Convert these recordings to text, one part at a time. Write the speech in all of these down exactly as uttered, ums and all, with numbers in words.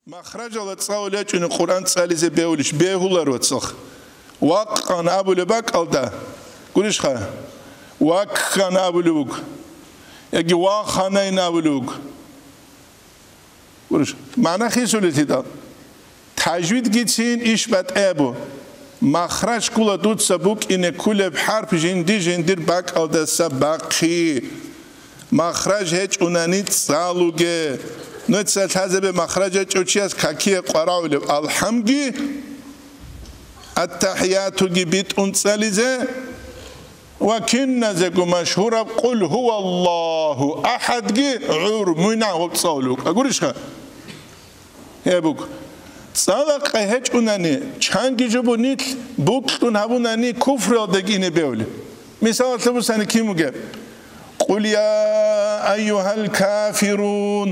Махражала цӀалулел гьечӀони Къуръан цӀализе бегьулищ? Бегьуларо цӀалха. Вакъан абулеб бакӀалда, гурищха, ваккан абулеб буго, яги ваханайн абулеб буго. Гурищ, магӀна хисулелъидал. Тажвидгицин иш батӀи абу. Махраж ккула дуца букӀине кколеб хӀарп жинди-жиндир бакӀалдаса бахъи. Махраж гьечӀунани цӀалуге. Нуца лъазабе махраж гьечӀев чияс какие къварагӀулеб алхӀамги, аттахӀиятуги битӀун цӀализе ва киназего машгьураб Къул гьуваллагьу ахӀадги гӀур муйнагь гьоб цӀалулев вукӀа. Гурищха? Гьеб буго. ЦӀалакъа гьечӀунани, чанги жо бунилъ букьун гьабунани куфруялдаги ине бегьулеб. Мисалалъе бусани кин бугеб? Къул я айюгьал кафирун,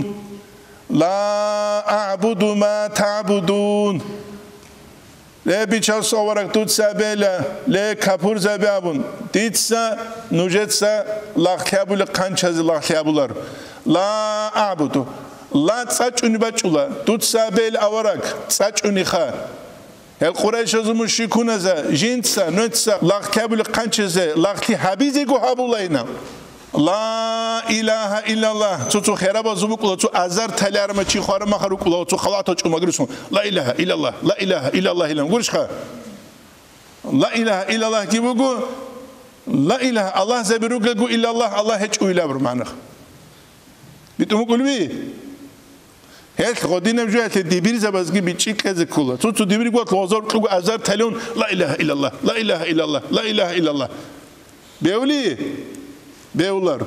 ла аъбуду ма таъбудун. Ле, бичасул авараг, дуца абейила, ле, капурзаби абун, дица нужеца лагълъи абулел хъанчазе лагълъи абулар. Ла аъбуду. Ла цӀачӀуни бачӀула. Дуца абейила, авараг, цӀачӀуниха. Гьел Къурайшазул мушрикуназа жинца, нуца лагълъи абулел хъанчазе лагълъи гьабизего гьабулайна. Ла илагьа иллаллагь, цо-цо херабазул букӀула, цо азар талиарма чи хварамахъа рукӀула, цо халатал чӀумагрисун. Ла илагьа иллаллагь, ла илагьа иллаллагь илан гурищха? Ла илагьа иллаллагьги буго, ла илагьа, Аллагьзаби ругелгу иллаллагь, Аллагь гьечӀо илабур магӀна. БитӀун букӀулби? Гьелъ гъодинаб жуялъе дибирзабазги бичӀчӀи кьезе ккола. Цо-цо дибирго лозор кьуго азар талиун, ла илагьа иллаллагь, ла илагьа иллаллагь, ла илагьа иллаллагь. Бегьули? Бегьулар.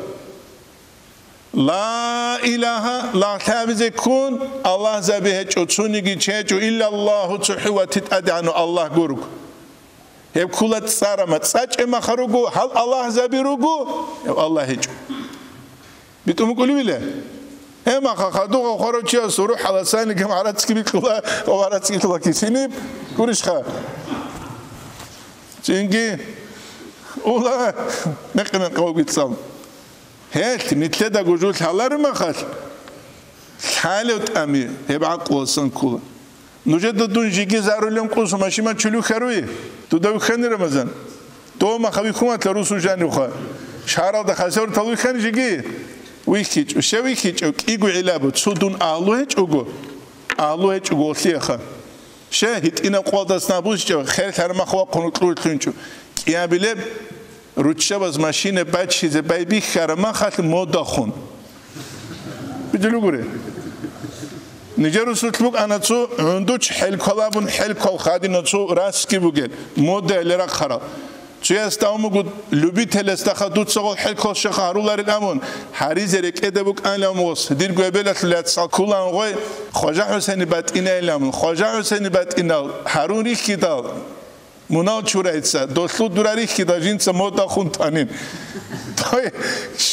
Ла илагьа, лагълъи абизе ккун, Аллагьзаби гьечӀо, цониги чи гьечӀо, иллаллагьу, цохӀи вати тӀадегӀанав Аллагь гурго. Гьеб ккула цӀарама, цӀачӀемаха руго, гьал Аллагьзаби руго, гьев Аллагь гьечӀо. БитӀун букӀулебила? Гьемаха хадуга хварав чияс рухӀ гьаласаниги гӀарацги бикьула ва гӀарацги лъула кисиниб гурищха? Цинги ула мекъи-мекъи вугицал. Гьелъ, нилъедаго жо лъалареб махалъ, лъалев тӀами гьеб гӀакълуялдасан ккола. Нужеда дун жеги зарулев кӀусу машина чулухьаруй, дуда вихьани, Рамазан? Дома хавихьуматла русу жанивха. Шагьаралда хасавртал вихьани жеги? ВихьичӀо. Щай вихьичӀев? КӀиго гӀилабу, цо дун агьлу гьечӀого, агьлу гьечӀого гъолъиеха. Щай гьитӀинаб къвалдас набусичӀев, херлъармахъ вахъун кьур лъунчӀо. КӀиабилеб, руччабаз машина бачизе байбихьараб махалъ модахун. Бижулугури. Нижер русулъ букӀана цо гӀундуч хӀелквал абун, хӀелквал хадина цо расги бугел, модаялъе рахъарал. Цоясда амуго любителясдаха дуца гъол хӀелквал щаха гьаруларил абун, гьаризе рекӀеда букӀанилан мос, дирго эбелалъул яцал ккулан гъой, Хважа ХӀусейни батӀинайилан, Хважа ХӀусейни батӀинал гьарун рихьидал, мунал чурайца, долъул дура рихьидал жинца модахун танин. Той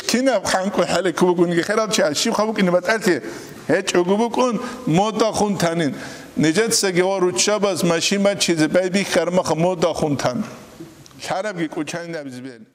кинаб хъанкӀу хӀаликьу бугониги херал чи, щибха букӀине батӀалъи гьечӀого букӀун, модахун танин. Нижецаги ва руччабаз машин бачизе байбихьараб маха модахун тан. Лъарабги кӀучанин абизе бегьин.